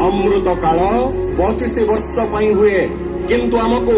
ଅମୃତ କାଳ 25 ବର୍ଷ ପାଇଁ ହୁଏ, କିନ୍ତୁ ଆମକୁ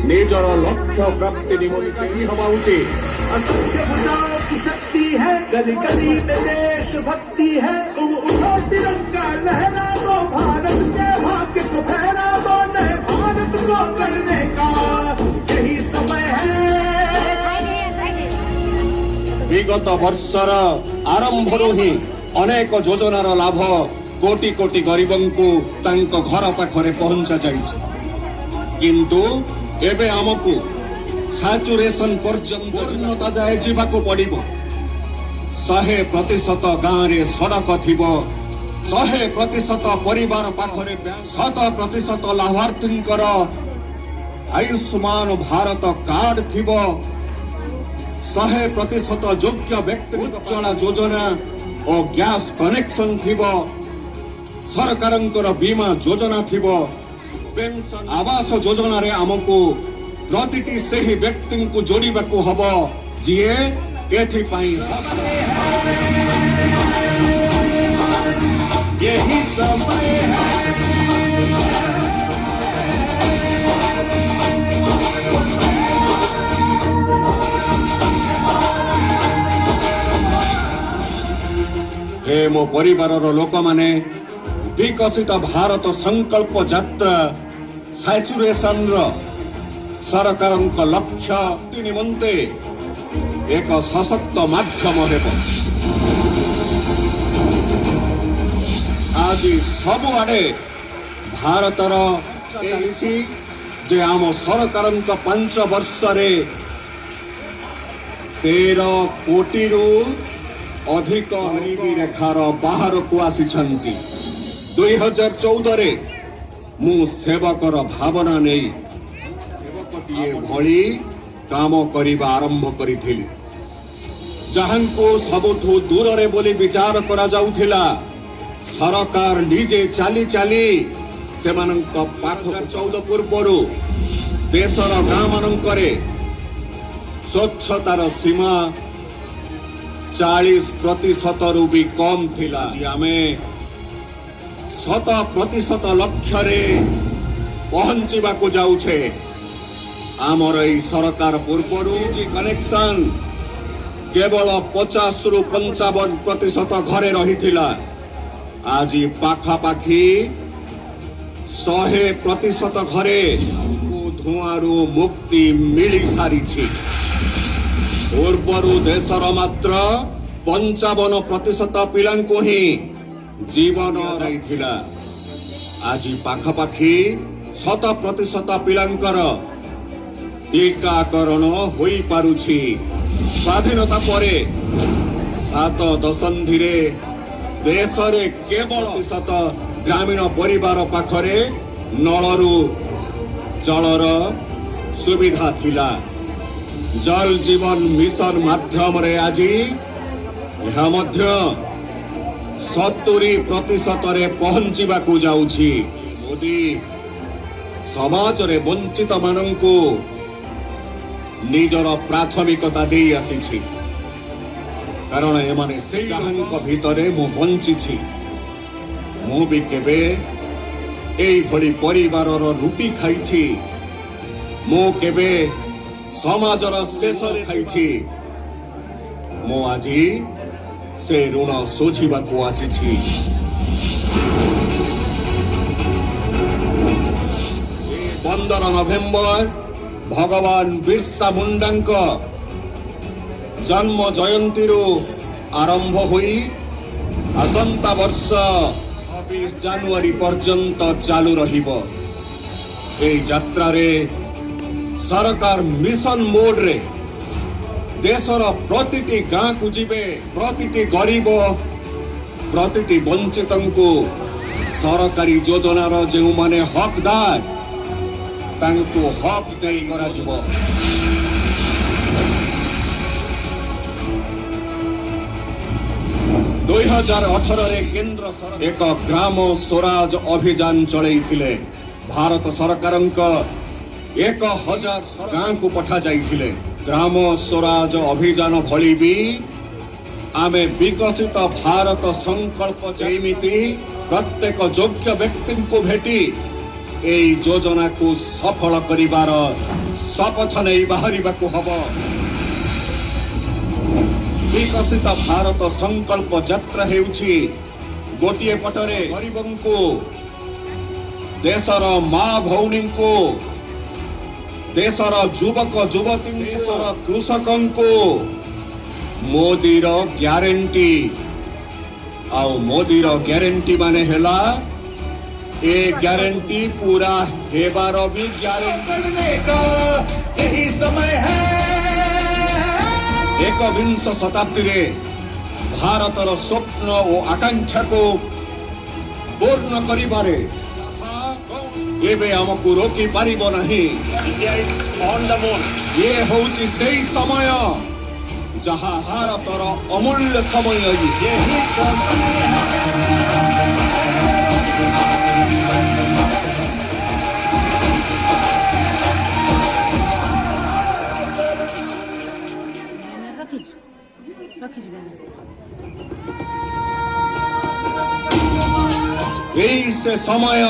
ନିଜର ଲକ୍ଷ୍ୟ ପ୍ରାପ୍ତି ନିମନ୍ତେ ହେବା ଉଚିତ। असंख्य भुजाओं की शक्ति है, गली गली में देश भक्ति है। तुम उठो, तिरंगा लहरा दो, भारत के भाग्य को फहरा दो। नए भारत को गढ़ने का यही समय है। ବିଗତ ବର୍ଷର ଆରମ୍ଭରୁ ହିଁ ଅନେକ ଯୋଜନାର ଲାଭ କୋଟି କୋଟି ଗରିବଙ୍କୁ ତାଙ୍କ ଘର ପାଖରେ ପହଞ୍ଚା ଯାଇଛି। କିନ୍ତୁ ଏବେ ଆମକୁ ସାଚୁରେସନ ପର୍ଯ୍ୟନ୍ତ, ପୂର୍ଣ୍ଣତା ଯାଏ ଯିବାକୁ ପଡ଼ିବ। 100% ଗାଁରେ ସଡ଼କ ଥିବ, 100% ପରିବାର ପାଖରେ 100% ଲାଭାର୍ଥୀଙ୍କର ଆୟୁଷ୍ମାନ ଭାରତ କାର୍ଡ ଥିବ, 100% ଯୋଗ୍ୟ ବ୍ୟକ୍ତି ଉଜ୍ଜଳା ଯୋଜନା ଓ ଗ୍ୟାସ କନେକ୍ସନ ଥିବ, ସରକାରଙ୍କର ବୀମା ଯୋଜନା ଥିବ, ପେନସନ, ଆବାସ ଯୋଜନାରେ ଆମକୁ ପ୍ରତିଟି ସେହି ବ୍ୟକ୍ତିଙ୍କୁ ଯୋଡ଼ିବାକୁ ହବ ଯିଏ ଏଥିପାଇଁ यही समय है। ହେ ମୋ ପରିବାରର ଲୋକମାନେ, ବିକଶିତ ଭାରତ ସଂକଳ୍ପ ଯାତ୍ରା ସାଚୁରେସନର ସରକାରଙ୍କ ଲକ୍ଷ୍ୟ ନିମନ୍ତେ ଏକ ସଶକ୍ତ ମାଧ୍ୟମ ହେବ। ଆଜି ସବୁଆଡ଼େ ଭାରତର ଚାଲିଛି ଯେ ଆମ ସରକାରଙ୍କ 5 ବର୍ଷରେ 13 କୋଟିରୁ ଅଧିକ ଗରିବୀ ରେଖାର ବାହାରକୁ ଆସିଛନ୍ତି। 2014ରେ ମୁଁ ସେବକର ଭାବନା ନେଇ ସେବକଟିଏ ଭଳି କାମ କରିବା ଆରମ୍ଭ କରିଥିଲି। ଯାହାଙ୍କୁ ସବୁଠୁ ଦୂରରେ ବୋଲି ବିଚାର କରାଯାଉଥିଲା, ସରକାର ନିଜେ ଚାଲି ଚାଲି ସେମାନଙ୍କ ପାଖ। 14 ପୂର୍ବରୁ ଦେଶର ଗାଁ ମାନଙ୍କରେ ସ୍ୱଚ୍ଛତାର ସୀମା 40 ପ୍ରତିଶତରୁ ବି କମ୍ ଥିଲା। ଆଜି ଆମେ 100% ଲକ୍ଷ୍ୟରେ ପହଞ୍ଚିବାକୁ ଯାଉଛେ। ଆମର ଏଇ ସରକାର ପୂର୍ବରୁ କନେକ୍ସନ କେବଳ 50ରୁ 55% ଘରେ ରହିଥିଲା। ଆଜି ପାଖାପାଖି 100% ଘରେ ଧୂଆଁରୁ ମୁକ୍ତି ମିଳି ସାରିଛି। ପୂର୍ବରୁ ଦେଶର ମାତ୍ର 55% ପିଲାଙ୍କୁ ହିଁ ଜୀବନ ଯାଇଥିଲା। ଆଜି ପାଖାପାଖି 100% ପିଲାଙ୍କର ଟିକାକରଣ ହୋଇପାରୁଛି। ସ୍ୱାଧୀନତା ପରେ 7 ଦଶନ୍ଧିରେ ଦେଶରେ କେବଳ ପ୍ରତିଶତ ଗ୍ରାମୀଣ ପରିବାର ପାଖରେ ନଳରୁ ଜଳର ସୁବିଧା ଥିଲା। ଜଳ ଜୀବନ ମିଶନ ମାଧ୍ୟମରେ ଆଜି ଏହା ମଧ୍ୟ 70 ପ୍ରତିଶତରେ ପହଞ୍ଚିବାକୁ ଯାଉଛି। ମୋଦି ସମାଜରେ ବଞ୍ଚିତ ମାନଙ୍କୁ ନିଜର ପ୍ରାଥମିକତା ଦେଇ ଆସିଛି, କାରଣ ଏମାନେ ସେଇ ଯାହାଙ୍କ ଭିତରେ ମୁଁ ବଞ୍ଚିଛି। ମୁଁ ବି କେବେ ଏଇଭଳି ପରିବାରର ରୁଟି ଖାଇଛି। ମୁଁ କେବେ ସମାଜର ଶେଷରେ ଖାଇଛି। ମୁଁ ଆଜି ସେ ଋଣ ଶୁଝିବାକୁ ଆସିଛି। 15 ନଭେମ୍ବର ଭଗବାନ ବିର୍ସା ମୁଣ୍ଡାଙ୍କ ଜନ୍ମ ଜୟନ୍ତୀରୁ ଆରମ୍ଭ ହୋଇ ଆସନ୍ତା ବର୍ଷ 26 ଜାନୁଆରୀ ପର୍ଯ୍ୟନ୍ତ ଚାଲୁ ରହିବ। ଏହି ଯାତ୍ରାରେ ସରକାର ମିଶନ ମୋଡରେ ଦେଶର ପ୍ରତିଟି ଗାଁକୁ ଯିବେ। ପ୍ରତିଟି ଗରିବ, ପ୍ରତିଟି ବଞ୍ଚିତଙ୍କୁ ସରକାରୀ ଯୋଜନାର ଯେଉଁମାନେ ହକଦାର, ତାଙ୍କୁ ହକ୍ ଦେଇ କରାଯିବ। 2018ରେ କେନ୍ଦ୍ର ସରକାର ଏକ ଗ୍ରାମ ସ୍ୱରାଜ ଅଭିଯାନ ଚଳେଇଥିଲେ। ଭାରତ ସରକାରଙ୍କ 1000 ଗାଁକୁ ପଠାଯାଇଥିଲେ। ଗ୍ରାମ ସ୍ୱରାଜ ଅଭିଯାନ ଭଳି ବି ଆମେ ବିକଶିତ ଭାରତ ସଂକଳ୍ପ ଯେମିତି ପ୍ରତ୍ୟେକ ଯୋଗ୍ୟ ବ୍ୟକ୍ତିଙ୍କୁ ଭେଟି ଏଇ ଯୋଜନାକୁ ସଫଳ କରିବାର ଶପଥ ନେଇ ବାହାରିବାକୁ ହବ। ବିକଶିତ ଭାରତ ସଂକଳ୍ପ ଯାତ୍ରା ହେଉଛି ଗୋଟିଏ ପଟରେ ଗରିବଙ୍କୁ, ଦେଶର ମା ଭଉଣୀଙ୍କୁ, ଦେଶର ଯୁବକ ଯୁବତୀ, ଦେଶର କୃଷକଙ୍କୁ ମୋଦିର ଗ୍ୟାରେଣ୍ଟି। ଆଉ ମୋଦିର ଗ୍ୟାରେଣ୍ଟି ମାନେ ହେଲା ଏ ଗ୍ୟାରେଣ୍ଟି ପୁରା ହେବାର ବି ଗ୍ୟାରେଣ୍ଟି। करने का यही समय है। ଏକବିଂଶ ଶତାବ୍ଦୀରେ ଭାରତର ସ୍ୱପ୍ନ ଓ ଆକାଂକ୍ଷାକୁ ପୂର୍ଣ୍ଣ କରିବାରେ ଏବେ ଆମକୁ ରୋକି ପାରିବ ନାହିଁ। India is on the moon. ଇଏ ହଉଛି ସେଇ ସମୟ ଯାହା ଭାରତର ଅମୂଲ୍ୟ ସମୟ ଇଏ। यही समय है। ରଖିଛୁ ରଖିଛୁ ବ୍ୟାନର। ଏଇ ସେ ସମୟ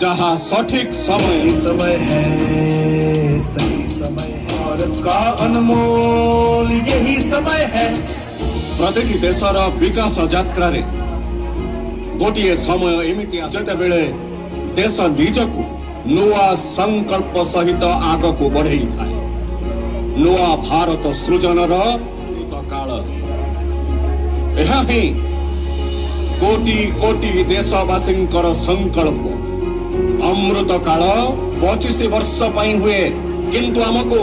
ଯାହା ସଠିକ ସମୟ। सही समय है, सही समय है, भारत का अनमोल यही समय है। ପ୍ରତିଟି ଦେଶର ବିକାଶ ଯାତ୍ରାରେ ଗୋଟିଏ ସମୟ ଏମିତି ଆସେ, ଯେତେବେଳେ ଦେଶ ନିଜକୁ ନୂଆ ସଂକଳ୍ପ ସହିତ ଆଗକୁ ବଢେଇଥାଏ। ନୂଆ ଭାରତ ସୃଜନର କାଳ ଏହା ହିଁ କୋଟି କୋଟି ଦେଶବାସୀଙ୍କର ସଂକଳ୍ପ। ଅମୃତ କାଳ 25 ବର୍ଷ ପାଇଁ ହୁଏ, କିନ୍ତୁ ଆମକୁ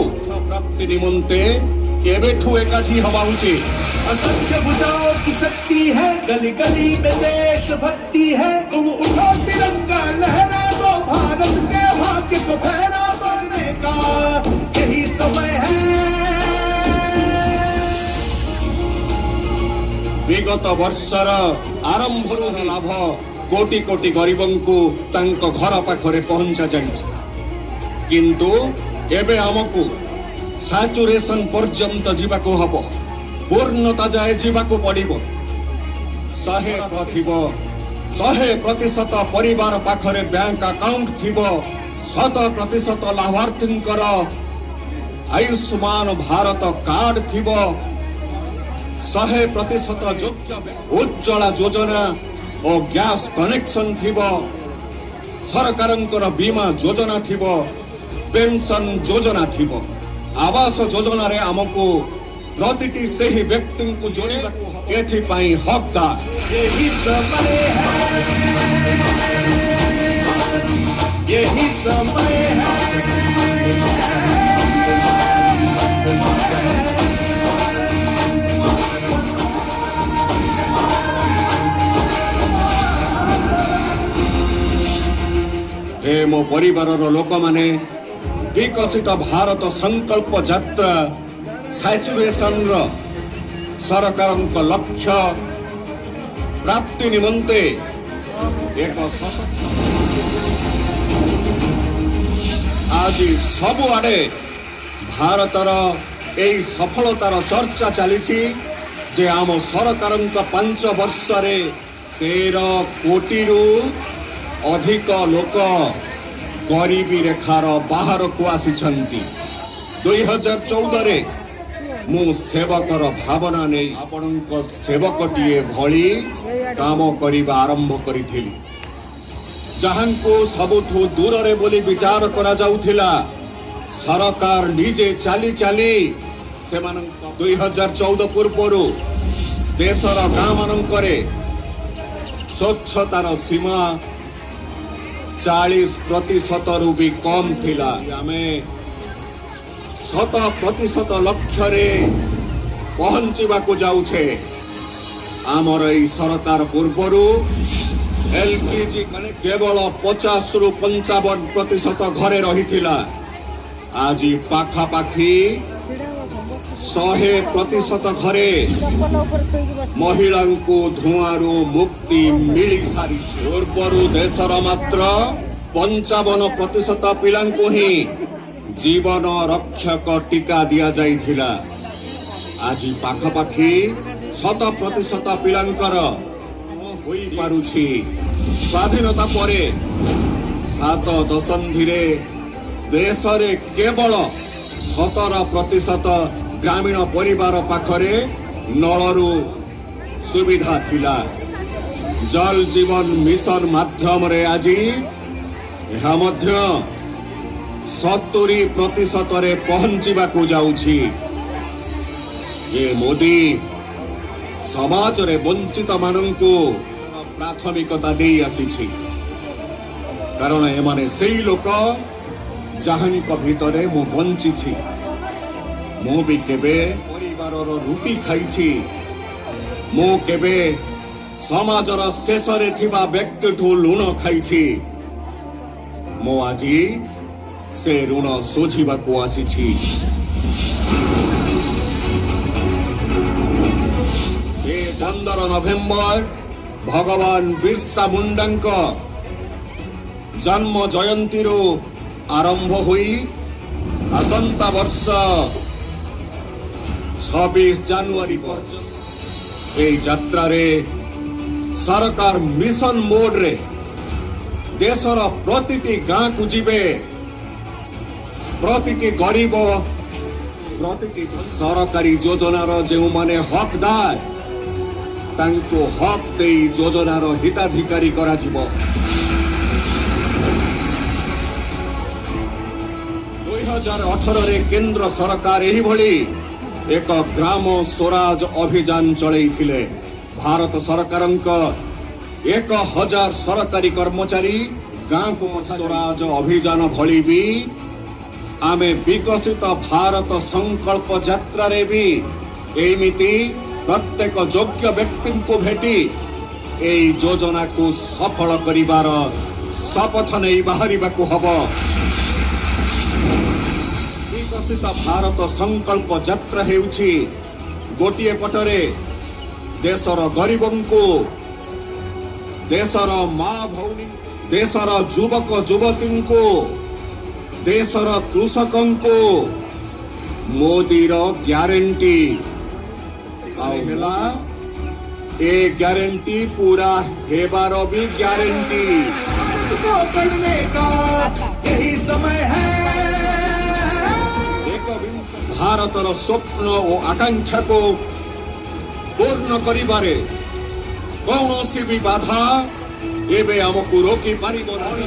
ପ୍ରାପ୍ତି ନିମନ୍ତେ ଏବେଠୁ ଏକାଠି ହବା ଉଚିତ। असंख्य भुजाओं की शक्ति है, गली गली में देशभक्ति है। तुम उठो, तिरंगा लहरा दो, भारत के भाग्य को फहरा दो। का यही समय है। ବିଗତ ବର୍ଷର ଆରମ୍ଭରୁ ହିଁ ଲାଭ କୋଟି କୋଟି ଗରିବଙ୍କୁ ତାଙ୍କ ଘର ପାଖରେ ପହଞ୍ଚା ଯାଇଛି, କିନ୍ତୁ ଏବେ ଆମକୁ ସାଚୁରେସନ ପର୍ଯ୍ୟନ୍ତ ଯିବାକୁ ହବ, ପୂର୍ଣ୍ଣତା ଯାଏ ଯିବାକୁ ପଡ଼ିବ। 100 ଥିବ, 100% ପରିବାର ପାଖରେ ବ୍ୟାଙ୍କ ଆକାଉଣ୍ଟ ଥିବ, 100% ଲାଭାର୍ଥୀଙ୍କର ଆୟୁଷ୍ମାନ ଭାରତ କାର୍ଡ ଥିବ, 100% ଯୋଗ୍ୟ ଉଜ୍ଜଳା ଯୋଜନା ଓ ଗ୍ୟାସ କନେକ୍ସନ ଥିବ, ସରକାରଙ୍କର ବୀମା ଯୋଜନା ଥିବ, ପେନସନ ଯୋଜନା ଥିବ। ଆବାସ ଯୋଜନାରେ ଆମକୁ ପ୍ରତିଟି ସେହି ବ୍ୟକ୍ତିଙ୍କୁ ଯୋଡ଼ିବାକୁ ହବ, ଏଥିପାଇଁ ହକଦାର। यही समय है, यही समय है। ହେ ମୋ ପରିବାରର ଲୋକମାନେ, ବିକଶିତ ଭାରତ ସଂକଳ୍ପ ଯାତ୍ରା ସାଚୁରେସନର ସରକାରଙ୍କ ଲକ୍ଷ୍ୟ ପ୍ରାପ୍ତି ନିମନ୍ତେ ଏକ ସଶକ୍ତ। ଆଜି ସବୁଆଡ଼େ ଭାରତର ଏଇ ସଫଳତାର ଚର୍ଚ୍ଚା ଚାଲିଛି ଯେ ଆମ ସରକାରଙ୍କ 5 ବର୍ଷରେ 13 କୋଟିରୁ ଅଧିକ ଲୋକ ଗରିବୀ ରେଖାର ବାହାରକୁ ଆସିଛନ୍ତି। 2014ରେ ମୁଁ ସେବକର ଭାବନା ନେଇ ଆପଣଙ୍କ ସେବକଟିଏ ଭଳି କାମ କରିବା ଆରମ୍ଭ କରିଥିଲି। ଯାହାଙ୍କୁ ସବୁଠୁ ଦୂରରେ ବୋଲି ବିଚାର କରାଯାଉଥିଲା, ସରକାର ନିଜେ ଚାଲି ଚାଲି ସେମାନଙ୍କ। 2014 ପୂର୍ବରୁ ଦେଶର ଗାଁମାନଙ୍କରେ ସ୍ୱଚ୍ଛତାର ସୀମା 40 ପ୍ରତିଶତରୁ ବି କମ୍ ଥିଲା। ଆମେ 100% ଲକ୍ଷ୍ୟରେ ପହଞ୍ଚିବାକୁ ଯାଉଛେ। ଆମର ଏଇ ସରକାର ପୂର୍ବରୁ ଏଲପିଜି କେବଳ 50ରୁ 55% ଘରେ ରହିଥିଲା। ଆଜି ପାଖାପାଖି 100% ଘରେ ଚପଲ ଉପରେ ଥୋଇକି ବସି ମହିଳାଙ୍କୁ ଧୂଆଁରୁ ମୁକ୍ତି ମିଳି ସାରିଛି। ପୂର୍ବରୁ ଦେଶର ମାତ୍ର 55% ପିଲାଙ୍କୁ ହିଁ ଜୀବନ ରକ୍ଷକ ଟୀକା ଦିଆଯାଇଥିଲା। ଆଜି ପାଖାପାଖି 100% ପିଲାଙ୍କର ହୋଇପାରୁଛି। ସ୍ୱାଧୀନତା ପରେ 7 ଦଶନ୍ଧିରେ ଦେଶରେ କେବଳ 17% ଗ୍ରାମୀଣ ପରିବାର ପାଖରେ ନଳରୁ ସୁବିଧା ଥିଲା। ଜଲ ଜୀବନ ମିଶନ ମାଧ୍ୟମରେ ଆଜି ଏହା ମଧ୍ୟ 70%ରେ ପହଞ୍ଚିବାକୁ ଯାଉଛି। ଏ ମୋଦି ସମାଜରେ ବଞ୍ଚିତମାନଙ୍କୁ ପ୍ରାଥମିକତା ଦେଇ ଆସିଛି, କାରଣ ଏମାନେ ସେଇ ଲୋକ ଯାହାଙ୍କ ଭିତରେ ମୁଁ ବଞ୍ଚିଛି। ମୁଁ ବି କେବେ ପରିବାରର ରୁଟି ଖାଇଛି, ମୁଁ କେବେ ସମାଜର ଶେଷରେ ଥିବା ବ୍ୟକ୍ତିଠୁ ଲୁଣ ଖାଇଛି। ମୁଁ ଆଜି ସେ ଋଣ ଶୁଝିବାକୁ ଆସିଛି। ଏ 15 ନଭେମ୍ବର ଭଗବାନ ବିର୍ସା ମୁଣ୍ଡାଙ୍କ ଜନ୍ମ ଜୟନ୍ତୀରୁ ଆରମ୍ଭ ହୋଇ ଆସନ୍ତା ବର୍ଷ 26 ଜାନୁଆରୀ ପର୍ଯ୍ୟନ୍ତ ଏହି ଯାତ୍ରାରେ ସରକାର ମିଶନ ମୋଡରେ ଦେଶର ପ୍ରତିଟି ଗାଁକୁ ଯିବେ, ପ୍ରତିଟି ଗରିବ, ପ୍ରତିଟି ସରକାରୀ ଯୋଜନାର ଯେଉଁମାନେ ହକଦାର ତାଙ୍କୁ ହକ୍ ଦେଇ ଯୋଜନାର ହିତାଧିକାରୀ କରାଯିବ। 2018ରେ କେନ୍ଦ୍ର ସରକାର ଏହିଭଳି ଏକ ଗ୍ରାମ ସ୍ୱରାଜ ଅଭିଯାନ ଚଳେଇଥିଲେ। ଭାରତ ସରକାରଙ୍କ 1000 ସରକାରୀ କର୍ମଚାରୀ ଗାଁକୁ ସ୍ୱରାଜ ଅଭିଯାନ ଭଳି ବି ଆମେ ବିକଶିତ ଭାରତ ସଂକଳ୍ପ ଯାତ୍ରାରେ ବି ଏମିତି ପ୍ରତ୍ୟେକ ଯୋଗ୍ୟ ବ୍ୟକ୍ତିଙ୍କୁ ଭେଟି ଏଇ ଯୋଜନାକୁ ସଫଳ କରିବାର ଶପଥ ନେଇ ବାହାରିବାକୁ ହବ। ବିକଶିତ ଭାରତ ସଂକଳ୍ପ ଯାତ୍ରା ହେଉଛି ଗୋଟିଏ ପଟରେ ଦେଶର ଗରିବଙ୍କୁ, ଦେଶର ମା ଭଉଣୀ, ଦେଶର ଯୁବକ ଯୁବତୀଙ୍କୁ, ଦେଶର କୃଷକଙ୍କୁ ମୋଦିର ଗ୍ୟାରେଣ୍ଟି। ଆଉ ହେଲା ଏ ଗ୍ୟାରେଣ୍ଟି ପୁରା ହେବାର ବି ଗ୍ୟାରେଣ୍ଟି। को करने का यही समय है। ଏକବିଂଶ ଭାରତର ସ୍ୱପ୍ନ ଓ ଆକାଂକ୍ଷାକୁ ପୂର୍ଣ୍ଣ କରିବାରେ କୌଣସି ବି ବାଧା ଏବେ ଆମକୁ ରୋକି ପାରିବ ନାହିଁ।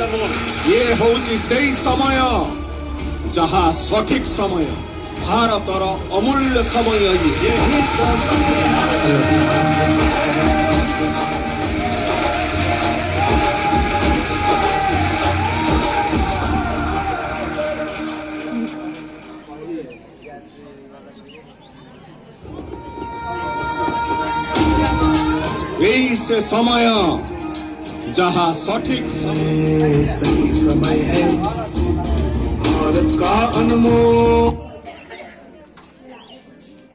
ଇଏ ହେଉଛି ସେଇ ସମୟ ଯାହା ସଠିକ ସମୟ, ଭାରତର ଅମୂଲ୍ୟ ସମୟ ଇଏ। ଏଇ ସେ ସମୟ ଯାହା ସଠିକ ସମୟ। सही समय है भारत का अनमोल।